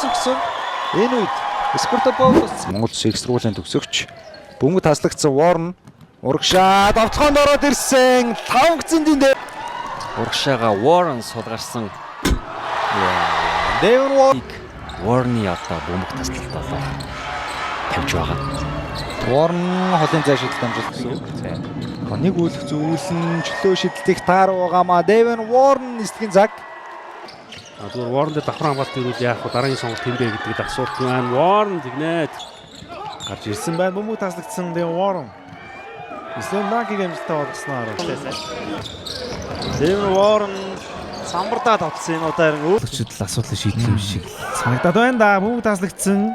Төгсгсөн. Энэ үед Скуртополос Монгол Улсын их сургуулийн төгсөгч бөмбөг таслагдсан Уорн урагшаа довтлогоонд ороод ирсэн. 5 зэндийн дээр Урагшаага Уоррен сулгарсан. Дэвен Уорн Уорны одоо бөмбөг таслалт болоо тавьж байгаа. Уорн холын зай шидэлт амжилт гэсэн үг. За. Нэг үлэх зүйл нь чөлөө шидэлтийг тааруугаамаа Дэвен Уорн нислэгийн цаг. Зүгээр Уорн дээр давхар хамгаалт ирүүл яах вэ? Дараагийн сонголт хин бэ гэдэг асуулт байна. Уорн тэгнэ. Гарч ирсэн байна. Бөмбөг таслагдсан Дэвен Уорн. Ислам Накиг амжилттай болгосноор. Дэвен Уорн самбардаа тавцсан энэ удаа харин Өчигдөл асуудлыг шийдэх юм шиг санагдаад байна да. Бөмбөг таслагдсан.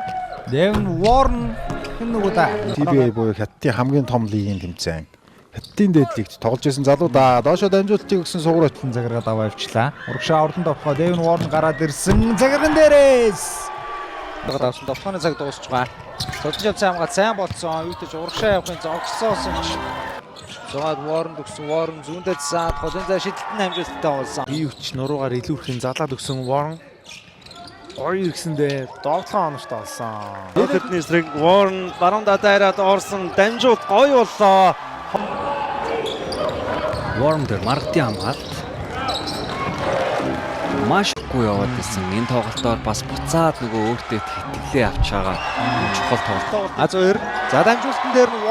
Дэвен Уорн хэн нөгөө да. TBA буюу Хятадын хамгийн том лигийн тэмцээн. Хятадын дээд лигт тоглож исэн залуудаа доошо дамжуултыг өгсөн сугар Отлон загиргаа даваа авчлаа. Урагшаа ордон довхоо Дэвен Уорн гараад ирсэн. Загирган дээрээс. Давсан довтооны цаг дуусч байгаа. Судалж явсан хамгаалт сайн болцсон. Юу гэж урагшаа явахын зогсоосон ч. Зугаад Уорн төгсөн. Уорн зүүндээ засаад холын зай шидэлт нь амжилттай болсон. Бие хүч нуруугаар илүүрхэн залаад өгсөн Уорн. Гоё иргэсэндээ довтлогон оновчтой болсон. Тэрний эсрэг Уорн баруун дайраад орсон дамжуулт гоё боллоо. Уорн дээр маргадын хамгаалт. Маш ихгүй яваад исэн. Энэ тоглолтоор бас буцаад нөгөө өөртөө тэтгэлээ авч байгаа чухал тоглолт. Аз хоёр. За дамжуултан дээр нь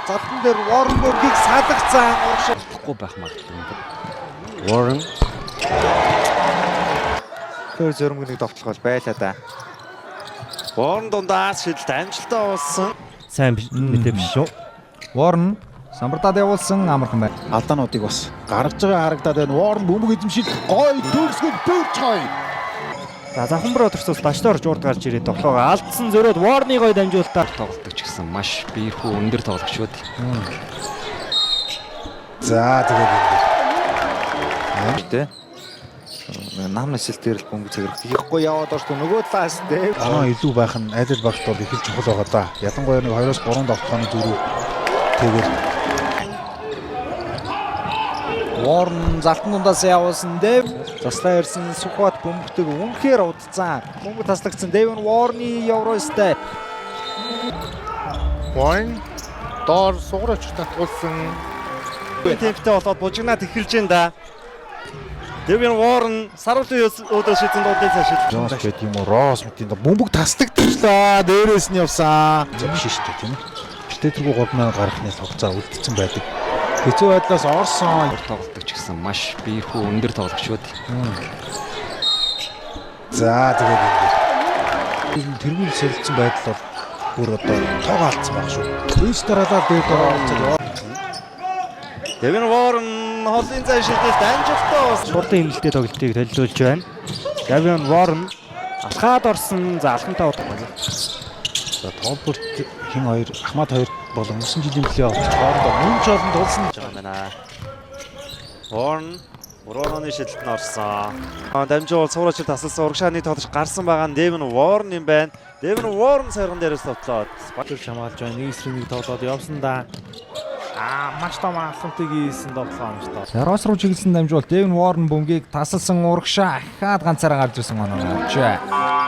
залтан дээр Уорн бөмбөгийг салгацсан. Урагшаа Болохгүй байх магадлал өндөр. Уорн тэр зөрөмг нэг довтлох бол байлаа да. Уорн дундаас шидэлт амжилттай болсон. Сайн мэдээ биш шүү. Уорн самбардаад явуулсан амархан байна. Алдаануудыг бас гаргаж байгаа харагдаад байна. Уорн бөмбөг эзэмшил гой төгсгөл бүүж гой. За Завхан Бродерсоос Баштор журд гарч ирээд тоглоогоо алдсан зөрөөд Уорны гоё дамжуултаар тоглолтог ч гэсэн маш биерхүү өндөр тоглогчуд. За тэгээд Тэ. Нам насэлт дээр л бөмбөг цаграх. Хийхгүй яваад орсон нөгөө талаас тэ. оноо илүү байх нь аль аль багт бол их л чухал байгаа да. Ялангуяа нэг 2-оос 3 довтлооны зөрүү тэгэл Уорн залтан дундаас явуулсан Дэв. Заслаа ирсэн Сүхбат бөмбөгтэйг үнэхээр удцсан. Бөмбөг таслагдсан Дэвен Уорны Евростеп. Уорн доор сугар очиж татгуулсан. Темптэй болоод бужигнаад эхэлж байна да. Дэвен Уорн саруулын өөдөө шийдсэн дуудын цааш шидэл. Джонс гэдэг юм уу Росс мэтийн бөмбөг таслагдчихлаа. Дээрээс нь явсан. За биш шүү дээ тийм ээ. Гэтэ тэргүй 3 мянга гарахны хугацаа үлдсэн байдаг. Хэцүү байдлаас орсон. Тоглолтог ч гэсэн маш биерхүү өндөр тоглогчуд. За тэгээд тэргүүл сэлэлцэн байдал бол бүр одоо тоогоо алдсан байх шүү. Дээш дараалал дээр дороо орцол. Дэвен Уорн холын зай шидэлт амжилттай болсон. Сурдын хэмнэлттэй тоглолтыг төлөвлөж байна. Гавион Уорн алхаад орсон. За алхамтай удахгүй. За Толберт хин хоёр Ахмад хоёр болон өнгөрсөн жилийн плей-офф хоорондоо мөн ч олон тулсан. байгаа юм байна. Уорн Урооны шидэлт нь орсон. Дамжуул суурачил тасалсан урагшааны тоглож гарсан байгаа нь Дэвен Уорн юм байна. Дэвен Уорн сарган дээрээс товтлоод. Батэр хамгаалж байна. Нэг эсрэг нэг тоглоод явсан да. Аа маш том алхамтыг хийсэн довтлогон оновчтой. Рос руу чиглэсэн дамжуулт Дэвен Уорн бөмбөгийг тасалсан урагшаа ахаад ганцаараа гарч ирсэн оноо авчээ.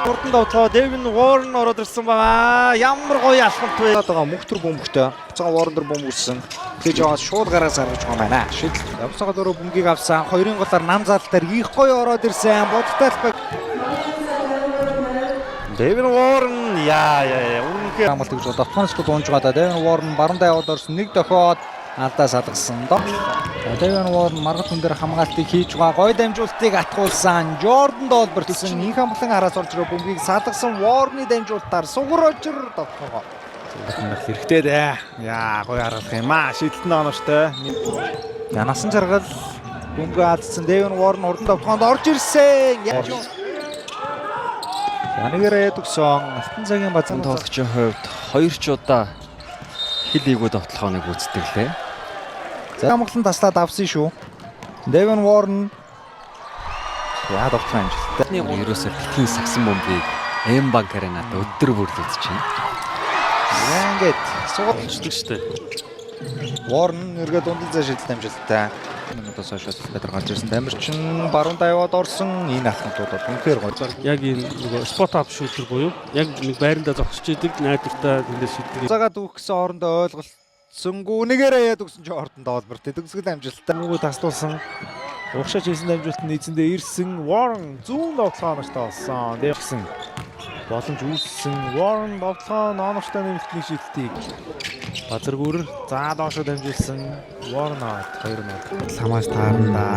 Хурдан довтлоо Дэвен Уорн ороод ирсэн байгаа. Ямар гоё алхамт вэ? байгаа мөхтөр бөмбөгтэй. Буцаага Уорн дээр бөмбөг өссөн. Тэгж яваад шууд гараас гаргаж байгаа юм байна. Шидэл. Явсагаа дөрөв бөмбөгийг авсан. Хоёрын голоор нам заал дээр их гоё ороод ирсэн. Бодтой албаг Дэвен Уорн яа яа яа үнэхээр хамгаалт гэж довтооны скул унж байгаа да. Дэвен Уорн баруун яваад орсон. Нэг дохиод алдаа салгасан. Дэвен Уорн маргад хүн дээр хамгаалтыг хийж байгаа. Гоё дамжуултыг атгуулсан. Жордан Долбертсэн инх амглан араас орж ирээ бөмбөгийг салгасан Уорны дамжуултаар сугар очир довтоогоо. Байх хэрэгтэй дээ. Яа гоё харгалах юм аа. Шидэлт нь оновчтой. За насан жаргал бөмбөгөө алдсан Дэвен Уорн урдан довтоонд орж ирсэн. Яаж За нэгээрээ төгсөн. Алтан цагийн базан Энэ тоглогчийн хувьд хоёр ч удаа хил эйгүү довтлогооныг гүйцэтгэлээ. За амглан таслаад авсан шүү. Дэвен Уорн яа довтлоо амжилттай. Ерөөсөө битгий сагсан бөмбөгийг М банк аренад өдөр бүр л үзэж байна. Яа ингээд суугаад Болчихдог шүү дээ. Warren эргээд дундын зай шидэлт амжилттай. Минутаас хойш метр гарч ирсэн. Тамирчин баруун даваад орсон. Энэ алхамтууд бол үнэхээр гоё. Яг энэ нөгөө spot up shooter буюу яг нэг байрандаа зогсож идэг найдвартай тэндээс шиддэг. Цагаад өгөх гэсэн орондоо ойлголцсонгүй нэгээрээ яад өгсөн чинь ордонд олборт. Төгсгөл амжилттай. Бөмбөгөө таслуулсан. Урагшаа хийсэн дамжуулалт нь эзэндээ ирсэн. Warren зүүн довтлогоо оновчтой олсон. Дээрсэн боломж үүссэн. Warren довтлогоо оновчтой нэмэлт нэг шидэлтийг Базаргүр за доошо дамжуулсан. Warren аваад 2-0. Хамаас таарна да.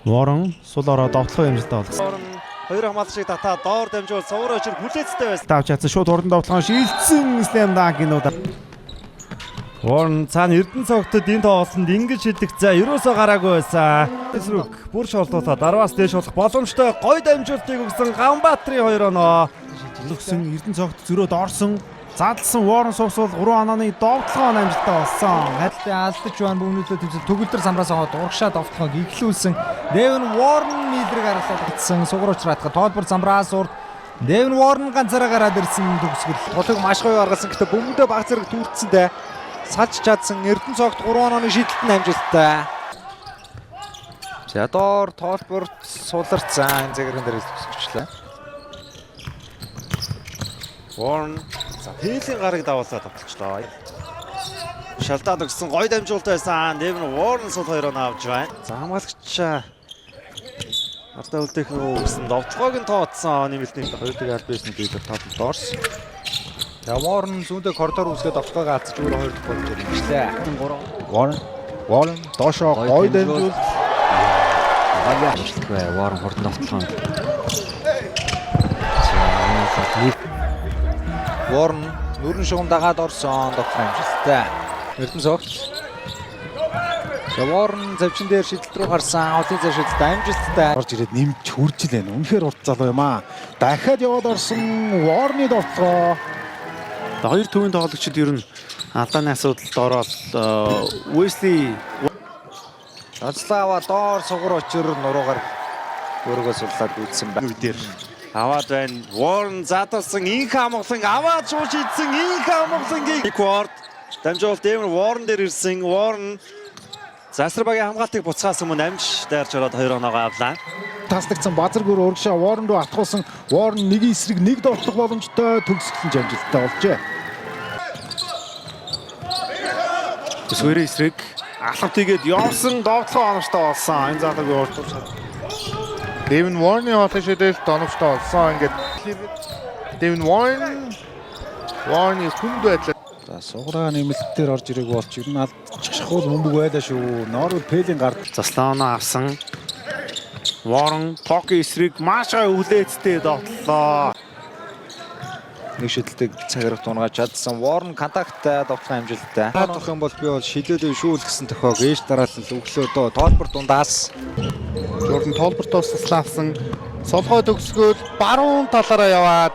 Warren сул ороо довтлогоо амжилттай болгосон. Warren хоёр хамгаалагчийг татаад доор дамжуул сувар очир хүлээцтэй байсан. Тавч чадсан шууд хурдан довтлогоо шилжсэн slam dunk энэ удаа. Warren цаана Эрдэнэ цогтод энэ тоглолтод ингэж шидэх зай ерөөсөө гараагүй байсан. Эсрэг бүр шолтуулаад 10-аас дээш болох боломжтой гоё дамжуултыг өгсөн Ганбаатрын 2 оноо. Өгсөн Эрдэнэ цогт зөрөөд орсон. Задлсан Warren сувсуул 3 онооны довтлогоо амжилттай болсон. Хайртай алдаж байна бөмбөлөө төвсөл төгөлдөр самраас аваад урагшаа довтлогоог иглүүлсэн. Devin Warren нийлрэг аргалаад гитсэн сугар учраатах тоолбор замраас урд Devin Warren ганцаараа гараад ирсэн төгсгөл. Тулыг маш гоё гаргасан гэхдээ бөмбөдөө баг зэрэг түүртсэн дээ. Салж чадсан Эрдэнэ цогт 3 онооны шидэлт нь амжилттай. За доор тоолборт суларцсан загран дээрээс төгсгөчлээ. Warren за Пелийн гарыг давуулаад тоглолцлоо. Шалдаад өгсөн гоё дамжуулалт байсан. Devin Warren сул хоёр оноо авч байна. За хамгаалагч ардаа үлдээх нөгөө өгсөн довтлогоог нь тооцсон нэмэлт нэг Хоёр дахь аль бисны дээлэр тоололд орсон. За Warren зүүндээ коридор үүсгээд довтлогоог алдчих өөрөө хоёр дахь боломжоор имжлээ. Warren Warren доошоо гоё дамжуулалт. Гоё амжилтгүй. Warren хурдан довтлогоонд. За энэ бол нэг Warren нүрэн шугам дагаад орсон довтлогоо амжилттай. Эрдэнэ цогт. За Warren завчин дээр шидэлт рүү гарсан. Олон зай шидэлт амжилттай. Орж ирээд нэмж хурж илэн. Үнэхээр урт залуу юм аа. Дахиад яваад орсон Warren-ы довтлогоо. Хоёр төвийн тоглогчид ер нь алдааны асуудалд ороод Wesley Оцлоо аваа доор сугар очир нуруугаар өөрийгөө суллаад гүйцсэн байна. үедэр аваад байна. Warren задлсан инх амгалан аваад шууж идсэн инх амгалангийн Ward дамжуулалт Devin Warren дээр ирсэн. Warren Засар багийн хамгаалтыг буцаас өмнө амж дайрч ороод 2 оноогоо авлаа. Таслагдсан Базаргүр урагшаа Warren руу атгуулсан. Warren нэг эсрэг нэг довтлох боломжтой төгсгөл нь амжилттай болжээ. Төсвөрийн эсрэг Алхам тийгээд явсан довтлогоо оновчтой болсон. Энэ залуугийн урд чад. Devin Warren-ы хоолой шидэлт оновчтой олсон. Ингээд Devin Warren Warren-ы хүнд байдлаар За сугараа нэмэлт дээр орж ирээг болж ер нь алдчихгүй бөмбөг байлаа шүү. Норвол Пелийн гард заслаанаа авсан. Warren Токи эсрэг маш гай хүлээцтэй довтлоо. Нэг шидэлтийг цагаарх тунгааж чадсан. Warren контакттай довтлох амжилттай. Таах юм бол би бол шилээлээ шүүл гэсэн тохиог ээж дараалал өглөө дөө тоолбор дундаас Jordan Толбертоос таслан авсан. Солгой төгсгөл баруун талаараа яваад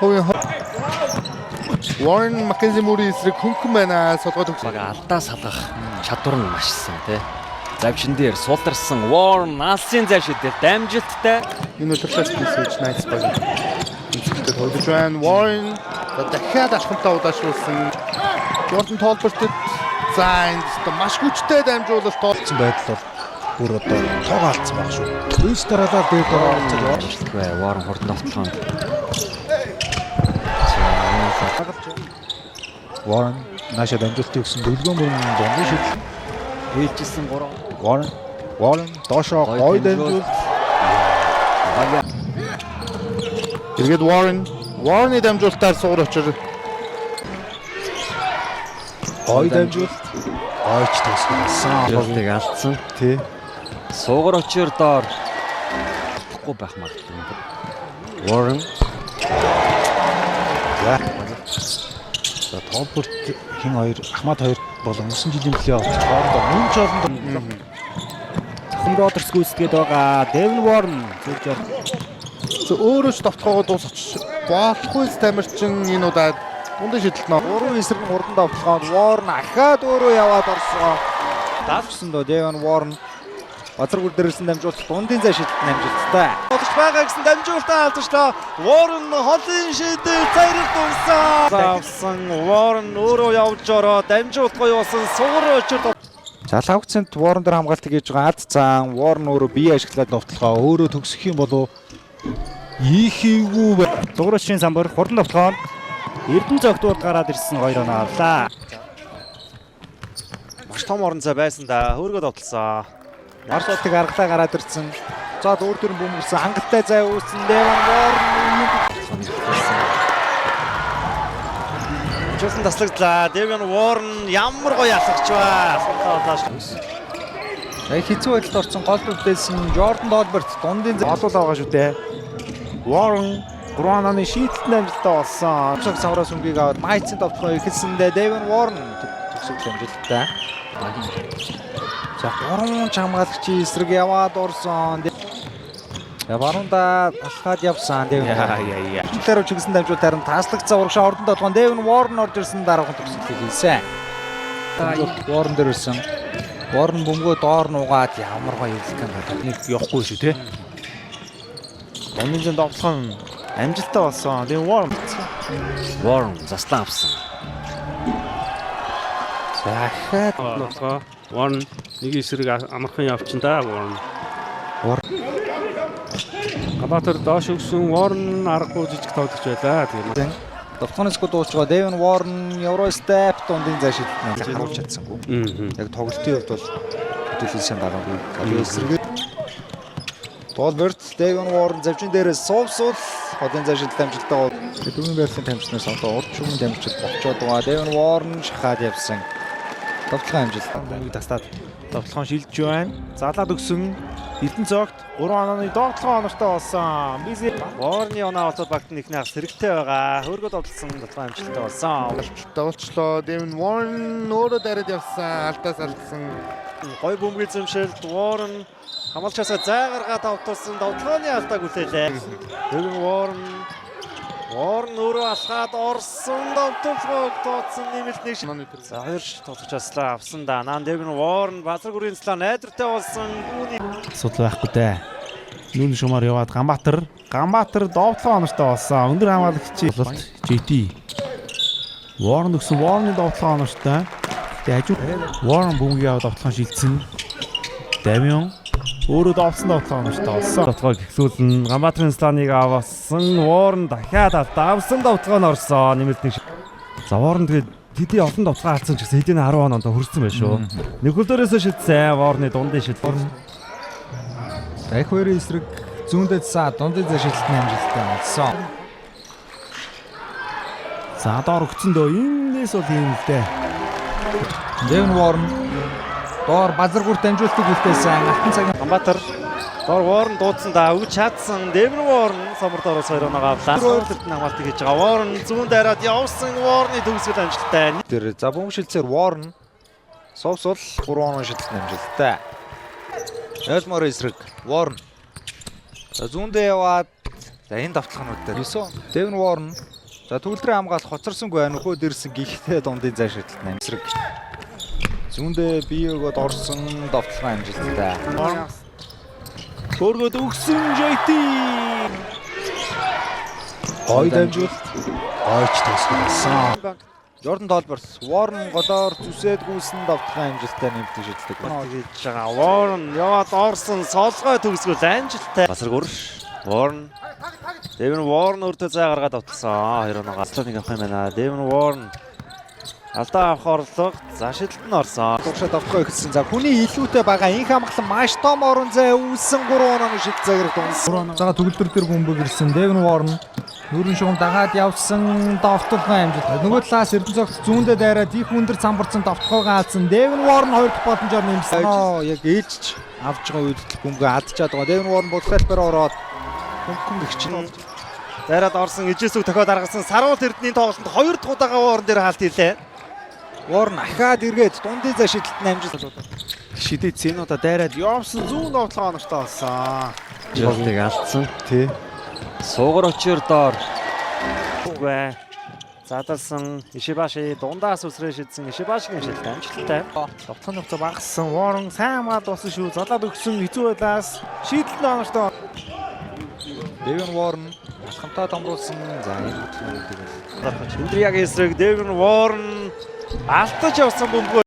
хувийн Warren Mackenzie Murray эсрэг хөнгөн байна. Солгой төгсгөл баг алдаа салгах чадвар нь машсан тий. Завчин дээр суларсан Warren алсын зай шидэлт амжилттай. Энэ удирдлага хийсэж Knights баг эцэгтэй тоглож байна. Warren за дахиад алхамтаа удаашруулсан. Jordan Tolbert-д за энд өстө маш хүчтэй дамжуулалт болсон байдал бол бүр одоо тоогоо алдсан баг шүү. Ээж дараалал дээр доор оролцож Амжилтгүй. Warren хурдан довтлогоонд. За энэ бол Warren наашаа дамжуултыг өгсөн дөлгөөн мөрөн дундын шидэл. ээлжилсэн 3 Warren Warren доошоо Гоё гоё дамжуулалт. дамжуулалт. Гоё Эргээд Warren Warren-ы дамжуулалтаар сугар очир Гоё дамжуулалт. Гойч төгсгөл болсон. Амжилтыг алдсан. Тий. Сугар очир доор болохгүй байх магадлал өндөр. Warren За Толберт хин хоёр Ахмад хоёр болон 9 жилийн плей-офф хоорондоо мөн ч олон Зохин Бродерс гүйцэтгээд байгаа. Devin Warren зүгж ор. За өөрөө ч довтлогоогоо дуусгач болохгүй тамирчин энэ удаад дундын шидэлт нөө. Гурван эсрэг нь хурдан довтлогоонд Warren ахаад өөрөө яваад орсон. Даалгасан дөө Devin Warren Базар гүр дээрсэн дамжуулалт дундын зай шидэлт амжилттай. Болж байгаа гэсэн дамжуулалтаа алдчихлаа. Warren холын шидэл зайрал дунсан. Авсан Warren өөрөө явж ороо дамжуулт гоё болсон. Сугар очир. За лавгцент Warren дээр хамгаалтыг хийж байгаа алд цаан Warren өөрөө бие ашиглаад довтлогоо өөрөө төгсөх юм болов ийхийгүү Зугар өчрийн самбар хурдан довтлогоо Эрдэнэ цогт урд гараад ирсэн 2 оноо авлаа. Маш том орон зай байсан да. Хөөргөө довтлсон. Маршалтыг аргалаа гараад ирсэн. За өөр төр бөмбөрсөн хангалттай зай үүссэн. Devon Warren Чулсан таслагдлаа. Devon Warren ямар гоё алхаж ба. За их хэцүү байдалд орсон гол үлдээсэн Jordan Dolbert дундын зай Олуул байгаа шүү дээ. Warren 3 ононы шийдэлтэнд амжилттай болсон. цог савраас өмгийг аваад Майцын довтлогоо эхэлсэндээ Devon Warren төгсгөл амжилттай. За гурван ч хамгаалагчийн эсрэг яваад орсон. За баруунда алхаад явсан Devon. Яа яа. Талаар чигсэн дамжуулт харин таслагдсан урагшаа ордон толгоон Devon Warren орж ирсэн дараахан төгсгөлийг хийсэн. Дамжуулт Warren дээр ирсэн. Warren бөмбөгөө доор нуугаад ямар гоё эвлэх юм бэ? Нэг явахгүй шүү те. Дундын зэн довтлох нь амжилттай болсон. Тэгээ Warren Warren заслан авсан. За ахаад Довтлогоо Warren нэг эсрэг амархан явчин да Warren. Габатар доош өгсөн Warren аргагүй жижиг тоглож байлаа. Тэгээд Довтлогоны скот дуусч байгаа Devon Warren Euro step дундын зай шидэлт харуулж чадсангүй. Яг тоглолтын хувьд бол хөдөлгөөн сайн байгаагүй. Тэгээ эсрэгээр Долберт Devon Warren завчин дээрээс сувсуул холын зай шидэлт амжилттай. Дөрвөн байрлалын тамирчнаас одоо урд шүгэн тамирчид болчоод байгаа. Devon Warren шахаад явсан. Довтлогын амжилт. бөмбөгийг таслаад довтлогоон шилжиж байна. Залаад өгсөн Эрдэнэ цогт 3 ононы довтлогоо онортой болсон. Бизи Warren-ы оноо олоод багт нэгний хагас хэрэгтэй байгаа. Хөөргөө довтлсон довтлогоо амжилттай болсон. Довтлоо. Devin Warren өөрөө дайраад явсан. Алдаас алдсан. Гой бөмбөг эзэмшилт Warren хамгаалчаасаа зай гаргаад довтолсон. Довтлооны алдааг хүлээлээ. Devin Warren Warren өөрөө алхаад орсон довтлогоог тооцсон нэмэлт нэг. За хоёр тоглогч аслаа авсан да. Наан Devin Warren базар гүрийн цлаа найдвартай болсон. Гүүний Асуудал байхгүй дээ. Нүүн шумаар яваад Ганбаатар, Ганбаатар довтлогоо онортой болсон. Өндөр хамгаалагчийн бололт JT. Warren өгсөн Warren-ы довтлогоо онортой. Тэгээ хажуу Warren бөмбөгийг аваад довтлогоо шилжсэн. Дамион өөрөө довтсон довтлогоо онортой болсон. Довтлогоог эхлүүлнэ. Ганбаатарын сланыг авсан. Warren дахиад алдаа авсан довтлогоо нь орсон. Нэмэлт нэг. За Warren тэгээд хэдий олон довтлогоо алдсан ч гэсэн хэдий 10 оноонд хүрсэн байх шүү. Нөхөлдөөрөөсөө шидсэн. Warren-ы дундын шидэл. За их хоёрын эсрэг зүүндээ цаа дундын зай шидэлт нь амжилттай болсон. За доор өгцөн дөө. Энээс бол юм л дээ. Devon Warren доор базар гүрт дамжуултыг үлдээсэн. Алтан цагийн Ганбаатар доор Warren дуудсан да. Өгч чадсан. Devin Warren самар доороос хоёр оноогоо авлаа. Өөрөлдөлт нь хамгаалтыг хийж байгаа. Warren зүүн дайраад явсан. Warren-ы төгсгөл амжилттай. дээр за бөмбөг шилцээр Warren сувсул 3 оноо шидэлт нь амжилттай. Ойлмор эсрэг Warren. За зүүндээ яваад за энэ давталгаанууд дээр 9 Devon Warren за төгөлдрийн хамгаалах хоцорсонгүй байна. Нөхөд ирсэн гэхдээ дундын зай шидэлт нь эсрэг. Зүүндээ бие өгөөд орсон давталгаан амжилттай. Хөөргөөд өгсөн JT. Гой дамжуулалт. Гойч төгсгөл болсон. Jordan Tolbert Warren голоор зүсээд гүйсэн давталгаан амжилттай нэмэлт шидэлдэг. Хийж байгаа. Warren яваад орсон. Солгой төгсгөл амжилттай. Басар гүр. Warren. Devin Warren өөртөө зай гаргаад довтлсон. Хоёр оноогоо аслаа нэг авах юм байна. Devin Warren алдаа авах орлого. За шидэлт нь орсон. Дугшаа давтгаа эхэлсэн. За хүний илүүтэй байгаа инх хамгаалан маш том орон зай үүссэн 3 онооны шид заграгт унсан. За төгөлдөр дээр бөмбөг ирсэн. Devin Warren нүүрэн шугам дагаад явсан довтолгоо амжилт. Нөгөө талаас Эрдэнэ цогт зүүндээ дайраад их өндөр самбарцсан довтолгоогоо алдсан. Devin Warren хоёр дахь боломжоор нэмсэн. Яг ээлжиж авч байгаа үед л бөмбөгөө алдчихад байгаа. Devin Warren будлалтаар ороод хөнгөн гихч. Дайраад орсон ижээсүг тохиод аргасан. Саруул Эрдэнийн тоглолтод хоёр дахь удаага Warren дээр хаалт хийлээ. Warren ахаад эргээд дундын зай шидэлт нь амжилт. Шидэт Зенуда дайраад явсан зүүн довтлогоо онортой болсон. Жолтыг алдсан. Тий. Суугар очир доор Үгүй. Задарсан Ишибаши дундаас үсрээ шидсэн Ишибашигийн шилт амжилттай. Довтлооны хугацаа багассан. Warren сайн хамгаад болсон шүү. Залаад өгсөн хэцүү байдлаас шийдэл нь оновчтой. Devin Warren алхамтаа томруулсан. За энэ хөтөлбөрийг бол Индриагийн эсрэг Devin Warren алдаж явсан бөмбөгөө.